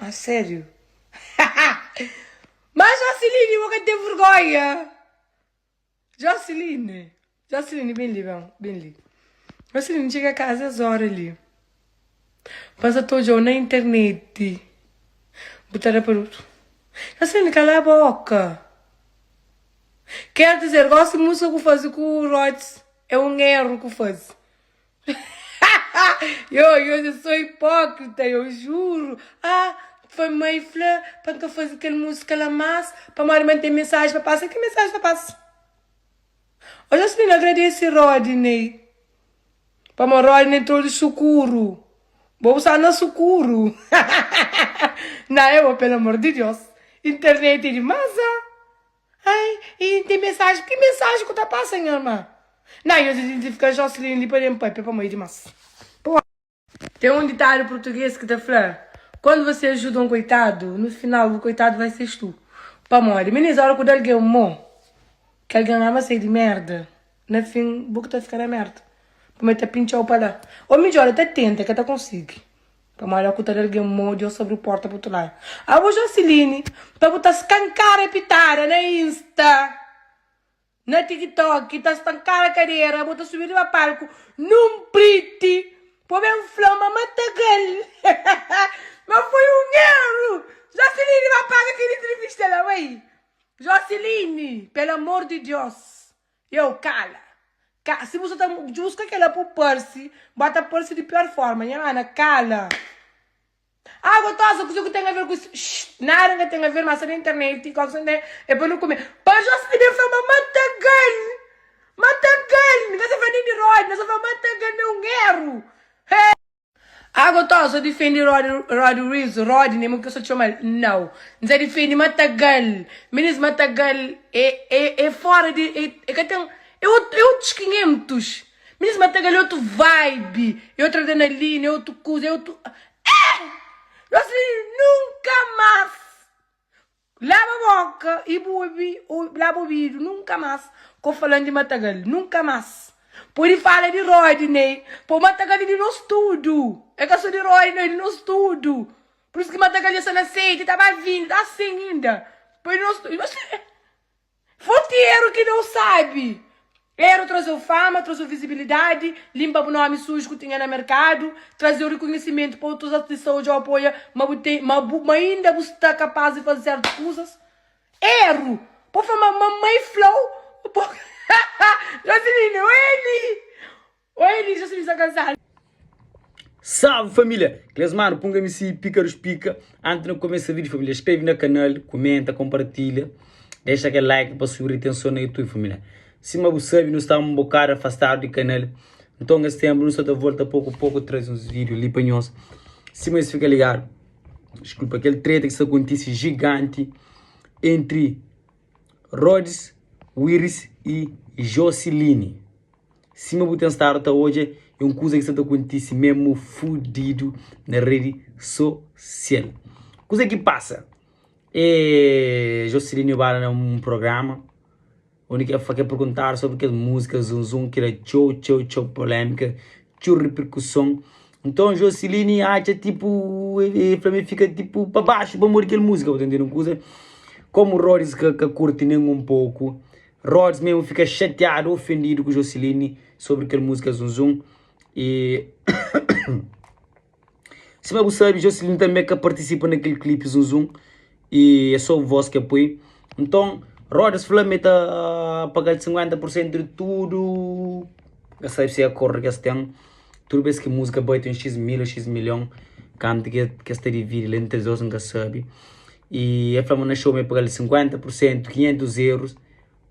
A sério? Mas Joceline, bo ka ten vergonha? Joceline, Joceline, ben li, ben, ben li. Joceline, txiga kaza es ora li. Pa sa ta odjau na internet. Bu ta da pa Joceline, kala boka. Quer dizer, gosi música ku faze ku Rods é um erro ku faze. Yo, yo sou hipócrita, eu juro. Ah, foi mãe fla pa nka faze kel música la mas, pamodi ma n ten mensagem pa passa. Ki mensagem pa passa? Ô Jocelyn, agradece Rodney. Pamodi Rodney entrou di sukuru. Bo bu sta na sukuru. Não, eu, pelo amor de Deus. Internet é demais, ah. Ai, e tem mensagem. Que mensagem que tá passa, minha irmã? Não, eu identifico Jocelyn ali para dentro, para mãe demais. Pô. Tem um ditado português que tá fla, quando você ajuda um coitado, no final o coitado vai ser tu. Pamodi, meninas, a hora que alguém mo, que alguém ama sair de merda, na fim, bu que tá ficar na merda. Pamodi ta pintxau pa la. Ou midjor, ta tenta que ta consegui. Pamodi ora ku ta da algen mô, Deus ta abri porta pa otu ladu. Abo Joseline, pa bu ta skankara pitada na Insta, na TikTok, ta stankara kadera, bu ta subi riba palku nunpriti pa ben fla ma matagal. Ma foi un eru! Joseline ba paga kel intrivista la, bai. Joseline, pelo amor di Deus, eu kala. Ka, si bu sa ta buska kela pa bu parse, ba ta parse di pior forma. Nha mana, kala. Ah, gotosa, kuze ku ten a ver ku isu? Shh, nada ka ten a ver, mas sta na internet, kau sa ten, é pa nu kume. Pa Jocelyn ben fla ma matagal, matagal, N ka sa fla nen di Rodi, N sa fla matagal ma é un eru. He! Ah gotosa difendi Rod Rod Rizzo Rod nem ki sa txomal nau N sa difendi Matagal minis Matagal é é é fora di é é ka ten é otu é otus 500 minis Matagal é otu vibe é otu adrenalina é otu kuza é otu eh nos nunka mas Laba boka i bu obi laba obidu nunka mas ko falan di matagal nunka mas podi fala di rodney po matagal e di nos tudu e ka so di rodney e di nos tudu por isso ki matagal dja sta na seti ta ba vindi ta sin inda po e di nos tudu Forti eru ki Deus sabi. Eru trazeu fama, trazeu vizibilidadi, limpa bu nomi suju ku tinha na merkadu, trazeu rikunhisimentu pa otus artista odjau apoia ma bu ten, ma bu, ma inda bu sta kapaz di fazi sertus kuzas. Eru! Po fla ma mamai flau, po Joseline, oi Eli! Oi Eli, Joseline sta kansadu. Salve família! Kles mano, punga MC Pícaros Pica. Antes de começar o vídeo, família, inscreve no canal, comenta, compartilha, deixa aquele like para subir retenção no YouTube, família. Sima bu sabe, nós está um bocado afastado do canal. Então, esse tempo, nós está de volta pouco a pouco, traz uns vídeos ali para nós. Sima isso fica ligado. Desculpa, aquele treta que está acontece gigante entre Rhodes, Willis e Joceline. Sima bu ten stadu ta odja, é un kuza ki sta ta kontise mésmu fudidu na redi sosial. Kuza ki pasa? E Jocelyn ba na un programa undi ki el perguntadu sobri kes múzika zum zum ki da txeu txeu txeu polémika, txeu riperkuson. Nton Jocelyn atxa tipu, el fla ma el fika tipu pa baxu pamodi kel múzika, bu ta ntende un kuza? Komu Rodis ka kurti nen un poku. Rods mesmo fika xatiadu, ofendidu ku Joseline sobri kel múzika Zum Zum. E sima bu sabe, Joseline tanbe ka partisipa na kel klipi Zum Zum e é só voz ki el poi. Nton, Rods fla ma el ta paga-l 50% di tudu, ka sabe si é akordu ki es ten. Tudu bes ki múzika bai ten xis mil ô xis milhon, kantu ki es ta dividi la entri es dos, N ka sabe. E el fla ma na show ma el paga-l 50%, 500 euros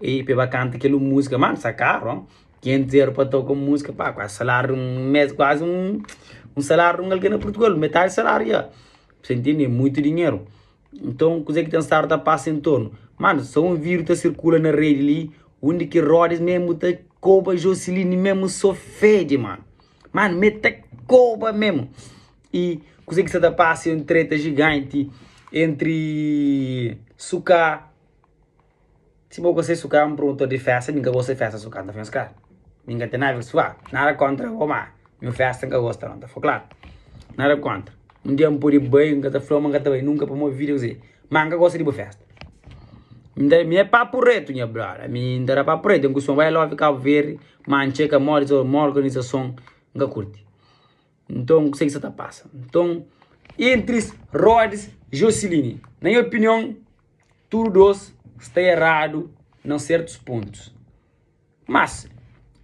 e pa el ba kanta kel un múzika. Mano, sta karu, oh. 500 euros pa toka un múzika, pá, kuazi saláriu di un mês, kuazi un un saláriu di un algen na Purtugal, metadi di saláriu dja. Sa intende? É muitu dinheru. Nton, kuzê ki ten stadu ta pasa en tornu? Mano, sô un vídiu ta sirkula na redi li, undi ki Rodis mésmu ta koba Joseline mésmu sô fedi, mano. Mano, me ta koba mésmu. I kuzê ki sta ta pasa é un treta jiganti entri Suká, si bo gosta di Suká, un promotor di festa, mi ka gosta di festa Suká, N ta fla nhos klaru, mi ka ten nada aver ku Suká, nada kontra bo, ma mi festa N ka gosta nau, N ta fla klaru, nada kontra. Un dia N pode bai, N ka ta fla ma N ka ta bai nunka pamodi vida kuzê. Má N ka gosta di bu festa. Mi ta, mi é papu retu nha brother, mi N ta da papu retu. N kustuma bai Love Cabo Verde, má N txeka modi, modi organizason, N ka kurti. Nton, kuzê ki sa ta pasa? Nton, entri Rhodes Jocelyne, na nha opinion, tudu dos sta eradu na sertus pontus. Mas,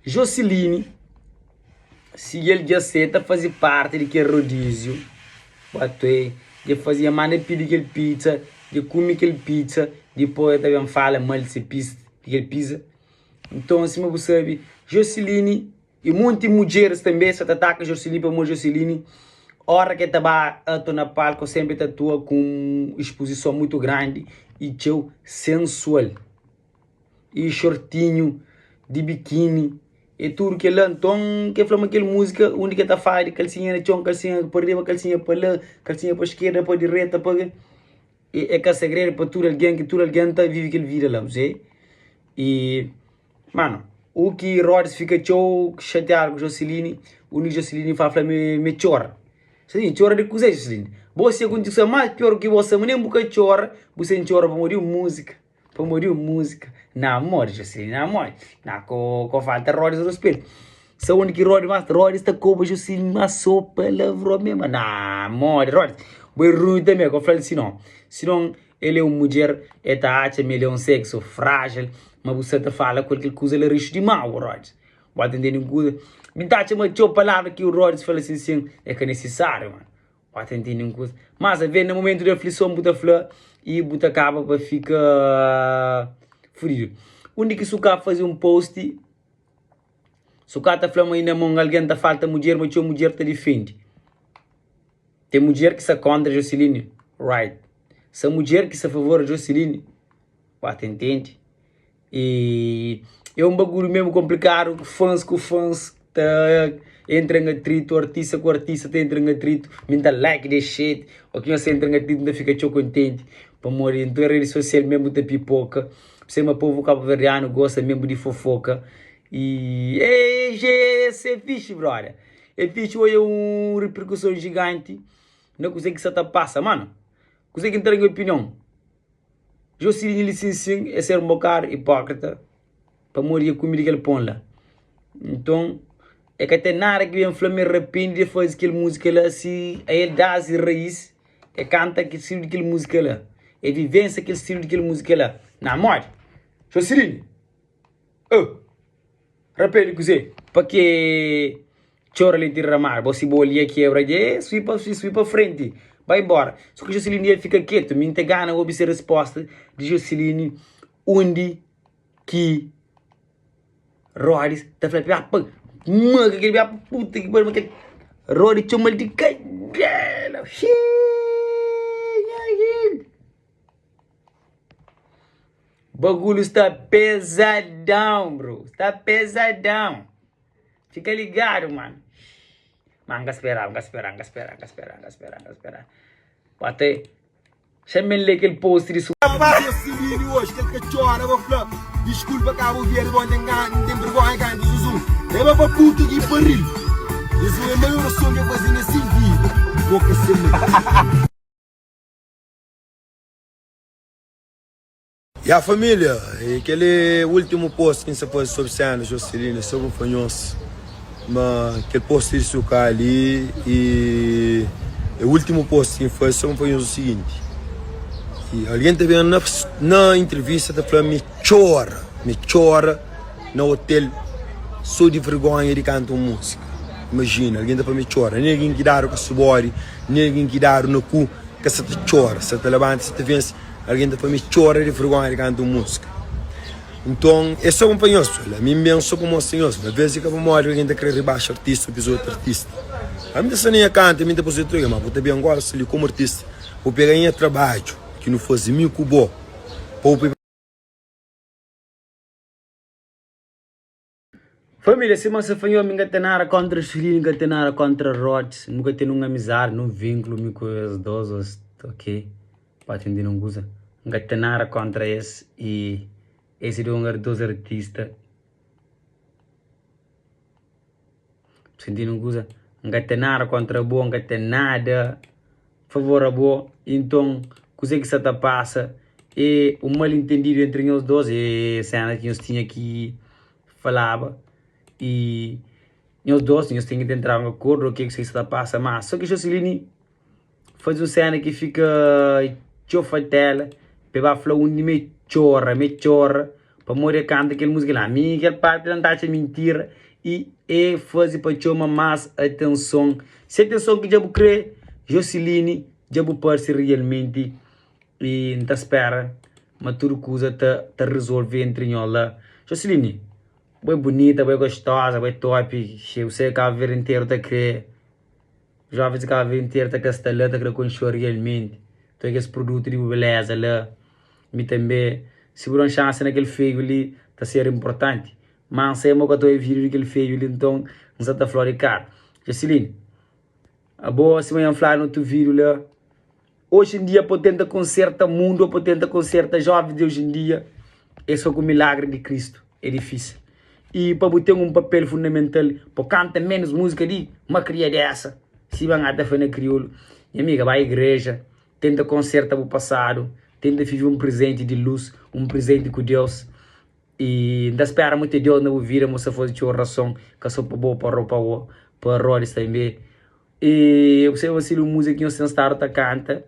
Jocelyne, si el dja seta faze parti di kel rodíziu, batué, dja faze, dja manda pidi kel pizza, dja kume kel pizza, dipôs el ta ben fala mal di se pizza, di kel pizza. Nton, sima bu sabe, Jocelyne I monti mudjeris tanbe sa ta ataka Jocelyne pamodi Jocelyne ora ke ta ba atua na palku senpri ta atua ku un ispuzison mutu grandi i txeu sensual i shortinhu di bikini e tudu kela nton ke fla ma kel muzika undi ke ta fala di kalsinha na txon kalsinha pa riba kalsinha pa la kalsinha pa skerda pa direta pa e ka segredu pa tudu algen ki tudu algen ta vivi kel vida la i Mano, u ki Rodis fika txeu xatiadu ku Joseline, undi Joseline fla fla ma e txora. Joseline, txora di kuzê, Joseline? Bo si akontise kusa más pior ki bo sta, ma nen bu ka txora, bu sen txora pamodi un múzika, pamodi un múzika. Na modi, Joseline, na modi. Na, ko, ko falta Rodis ruspetu. Sa undi ki Rodis más, Rodis ta koba Joseline más so palavron mesmu. Na modi, Rodis, bo é runhu tanbe, ko fla-l si no. Sinon, El é un mudjer, el ta atxa ma el é un sexo frágil, ma bu sa ta fala ku el kel kuza la rixu di mau, Rhodes. Bu ta ntende un kuza? Mi ta atxa ma txeu palavra ki Rhodes fala sin sin é ka nisisáriu, mano. Bu ta ntende un kuza? Mas a ve na momentu di aflison bu ta fla i bu ta kaba pa fika fudidu. Undi ki Suká faze un post, Suká ta fla ma inda ma un algen ta falta mudjer, ma txeu mudjer ta difende. Ten mudjer ki sta kontra Joseline? Right. Sa mudjer ki sta favor di Joseline? Ba ta intende. E é un bagulho mesmo komplikadu, fãs ku fãs ta entra em atrito, artista ku artista ta entra em atrito. Mi ta like de shit, o ki nhos entra em atrito mi ta fika txeu kontenti, pamodi nton redi sosial mesmo ta pipoka. Sima povu kabuverdianu gosta mesmo di fofoka. E é, é fixe, brother. É fixi odja un riperkuson jiganti na kuzê ki sa ta pasa. Mano, kuzê ki N ta da nha opinion? Josilini li sin sin é ser un bokadu ipókrita pamodi dja kume di kel pon la. Nton, é ka ten nada ki ben fla ma el rapende di faze kel múzika la si el da-s raís, el kanta kel stilu di kel múzika la, el vivensia kel stilu di kel múzika la. Na modi? Josilini! Oh! Rapende kuzê? Pa ke txora leti derramadu? Bo si bo olia kebra dje, sui pa sui pa frenti, bai embora. So ki Joseline el fika ketu, mi N ten gana obi se resposta di Joseline undi ki Rodis ta fla pia pa maga kel pia puta ki pariu ma kel Rodi txoma-l di kadela. Xii nha gente! Bagulho sta pesadão, bro. Sta pesadão. Fica ligado, mano. Mas nunca esperava, nunca esperava, nunca esperava, nunca esperava, nunca esperava, nunca esperava. Até Deixa-me ler aquele post de Jocelyn hoje kel ka txora bo fla Desculpa Cabo Verde bo tem gana tem vergonha canta Zuzu Leba pa puta ki paril Zuzu é maior oração ki eu fazer nesse vida Boca sem mãe. Ya família, e kel é último post ki N sa faze sobre sena Jocelina, sobre un fla nhos ma kel post di Suká li e é último post ki N faze sobre un fla nhos o seguinte, ki algen ta ben na na entrevista ta fla mi txora, mi txora na hotel so di vergonha di kanta un múzika, imajina algen ta fla mi txora, nen algen ki dadu kasubodi, nen algen ki dadu na ku ka sa ta txora, sa ta labanta, sa ta vense. Algen ta fla mi txora di vergonha di kanta un múzika. Nton, é sô pa nhos, pessoal. Ami N ben sô pa mostra nhos ma ves é ka pamodi algen ta krê ribaxa artista ô pisa otu artista. Ami ta sta na nha kantu, ami ta pasa otu algen, ma bu ta ben gósi sta li komu artista, bu pega nha trabadju ki nu faze mi ku bo pa bu. Família, sima sa fla nho, mi ka ten nada kontra Xilini, ka ten nada kontra Rods, nu ka ten un amizadi, nun vinklu mi ku es dos, ok, pa atende nun kuza, N ka ten nada kontra es y es é dos artista, pa atende nun kuza, N ka ten nada kontra bo, N ka ten nada. Favor abo, inton kuze ki sa ta pasa e un mal entendidu entri nhos dos e sena ki nhos tinha ki falaba i nhos dos nhos ten ki entraba un akordu o ke ki sa ta pasa ma so ki Joseline faze un sena ki fika txeu fatela pa e ba fla undi ma e txora ma e txora pamodi e kanta kel muzika la mi kel parti la N ta atxa mintira i e faze pa txoma mas atenson se atenson ki dja bu kre Joseline dja bu parse realmenti i N ta spera ma tudu kuza ta ta rezolve entri nho la Joseline bo é bunita bo é gostosa bo é top bu sai Cabo Verde interu ta kre. Jovens di Cabo Verde interu ta kre sta la, ta kre konxe-u realmenti. Tu é kes produtu di bu beleza la. Mi tanbe, si bu da un xansi na kel feiu li, ta ser inportanti. Ma N sai ma bu ka ta obi vídiu di kel feiu li, nton N sa ta fla-u di kara. Joseline, abo sima dja N fladu na otu vídiu la, Oji en dia pa tenta konserta mundu ô pa tenta konserta jovens di oji en dia é sô ku milagri di Kristu, é difísil. I pa bu ten un papel fundamental pa kanta ménus múzika di makriadesa, sima N ata fla na kriolu, nha amiga, bai igreja, tenta konserta bu pasadu, tenta vive un prezenti di lus, un prezenti ku Deus. I N ta spera mu ten Deus na bu vida, mu sta faze txeu orason, ka sô pa bo, pa Rodis tanbê. E bu sabe si múzika ki nhos ten stadu ta kanta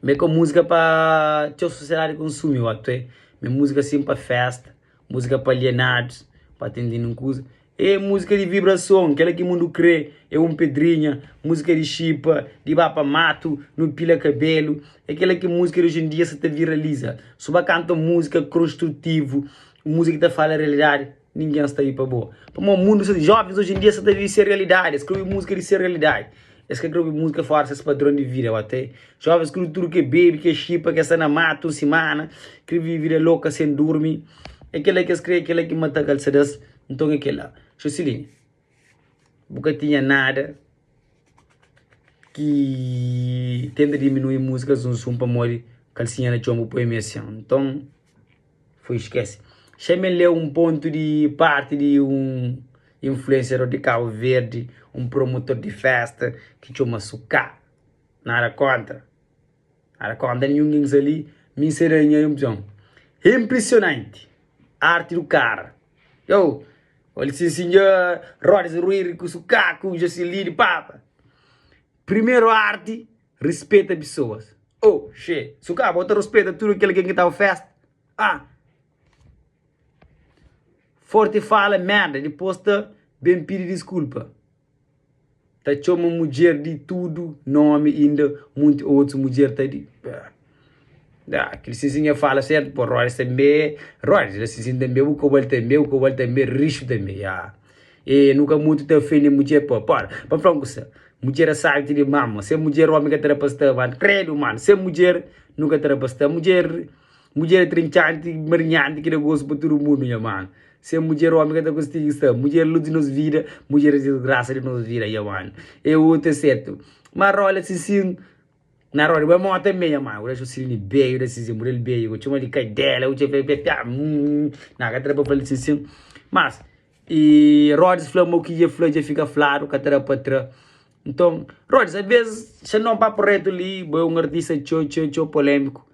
ma é ka múzika pa txeu sosiedadi konsumi ô ate ma é múzika sin pa festa múzika pa alienadus pa ta intende un kuza é múzika di vibrason kela ki mundu kre é un pedrinha múzika di xipa di ba pa matu nu pila kabelu é kela ki múzika di oji en dia sa ta viraliza su ba kanta un múzika konstrutivu un múzika ki ta fala realidadi. Ningen sta i pa bo. Pamodi mundu sta jovens oji en dia sta ta vive se realidadi, es ka obi muzika di se realidadi. Es ka kre obi muzika fora ses padron di vida, o te. Jovens kre tudu ke bebe, ke xipa, ke sta na matu un simana, kre vive vida loka sen durmi. É kela ki es kre, é kela ki mata kalsadas. Nton é kela. Joseline, bu ka tinha nada ki tenta diminui muzika zum zum pamodi kalsinha na txon bu poi mi asin. Nton. Foi skese. Xame lê un pontu di parti di un influensiador di Kabu Verdi, un promotor di festa ki txoma Suká. Nada kontra. Nada kontra ninhun kin sta li. Mi N sta da nha opinion. Inprisionanti arti du kara. Yo, ol si sinhor Rodis Ruiri ku Suká ku Jocelyn Papa. Primeru arti Rispeta pesoas. Oh, xe. Su ka bo ta ruspeta tudu kel algen ki ta bu festa? Ah. Forti fala merda, dipos ta ben pidi diskulpa. Ta txoma mudjer di tudu nomi inda munti otus mudjer ta di. Ah, kel sinsinha fala sertu, po Rodis tanbe, Rodis, la sinsin tanbe bu kobal tanbe, bu kobal tanbe, rixu tanbe, ya. E nu ka mutu ta ofende mudjer po, pora, pa fla un kusa, mudjer é sabi ti di mama, sen mudjer omi ka ta da pa sta, manu, kredu manu, sen mudjer nu ka ta da pa sta, mudjer, mudjer é trintxanti, marinhanti ki da gostu pa tudu mundu nha manu, sen mudjer omi ka ta konsigi sta, mudjer é lus di nos vida, mudjer é disgrasa di nos vida nha manu, e otu é sertu, ma rola sinsin. Na roda bu é mó tanbe nha mãe, bu da Jocelyn beijo da sinsin, bu da-l beijo, bu txoma di kadela, bu txoma di pia, na ka ta da pa fla-l sinsin, mas e Rodis fla ma u ki dja fla dja fika fladu, ka ta da pa tra. Nton, Rodis, alvês xa no papu retu li, bo é un artista txeu txeu txeu polémiku,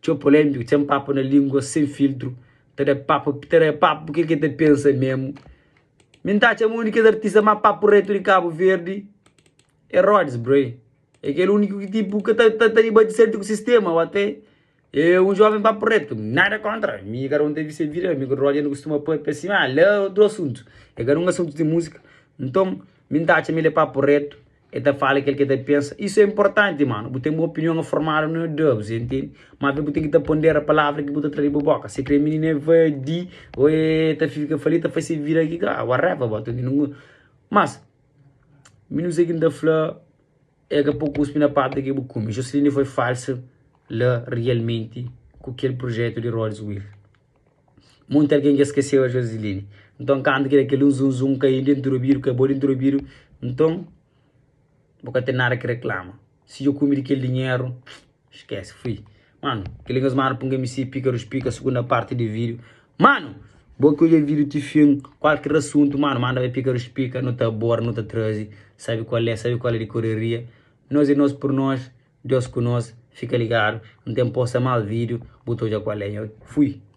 txeu polémiku, sen papu na língua, sen filtru, ta da papu, ta da papu kel ki ta pensa mesmu. Mi N ta atxa ma un di kes artista más papu retu di Kabu Verdi é Rodis, bro. É kel úniku ki tipo ka ta ta ta dibati sertu ku sistema o até é un jovem papo reto, nada kontra, mi kada un tevi se vida, mi ku Roger nu kustuma papia si, ma la outro asuntu, é ka nun asuntu di múzika, nton mi nta atxa ma el é papo reto, el ta fala kel ki el ta pensa, isu é inportanti mano, bu ten bu opinion formadu na dubs, entende, ma bu ten ki ta pondera palavra ki bu ta tra di bu boka, si kre minina é vadi o é ta fika fali ta fasi vida ki ka, whatever, bo ta ntende, mas mi nu se ki nta fla. É ka po kuspi na pata ki bu kume. Joseline foi falsa la realmenti ku kel projetu di Rodis Will. Monti algen dja skeseba Joseline. Nton kantu ki da kel un zum zum kai dentu di obidu, kai bo dentu di obidu, nton bu ka ten nada ki reklama. Si djo kume di kel dinheru, skese, fui. Manu, kel-li nhos manda pa un MC Pika dos Pika, sugunda parti di vídiu. Manu, bo ki odja vídiu ti fin, kualker asuntu, manu, manda bai Pika dos Pika, nu ta aborda, nu ta traze, sabe kual é, sabe kual é di koreria. Nos é nos por nos, Deus ku nos, fika ligadu, N ten posta más vídeo, bu ta odja kual é. Fui!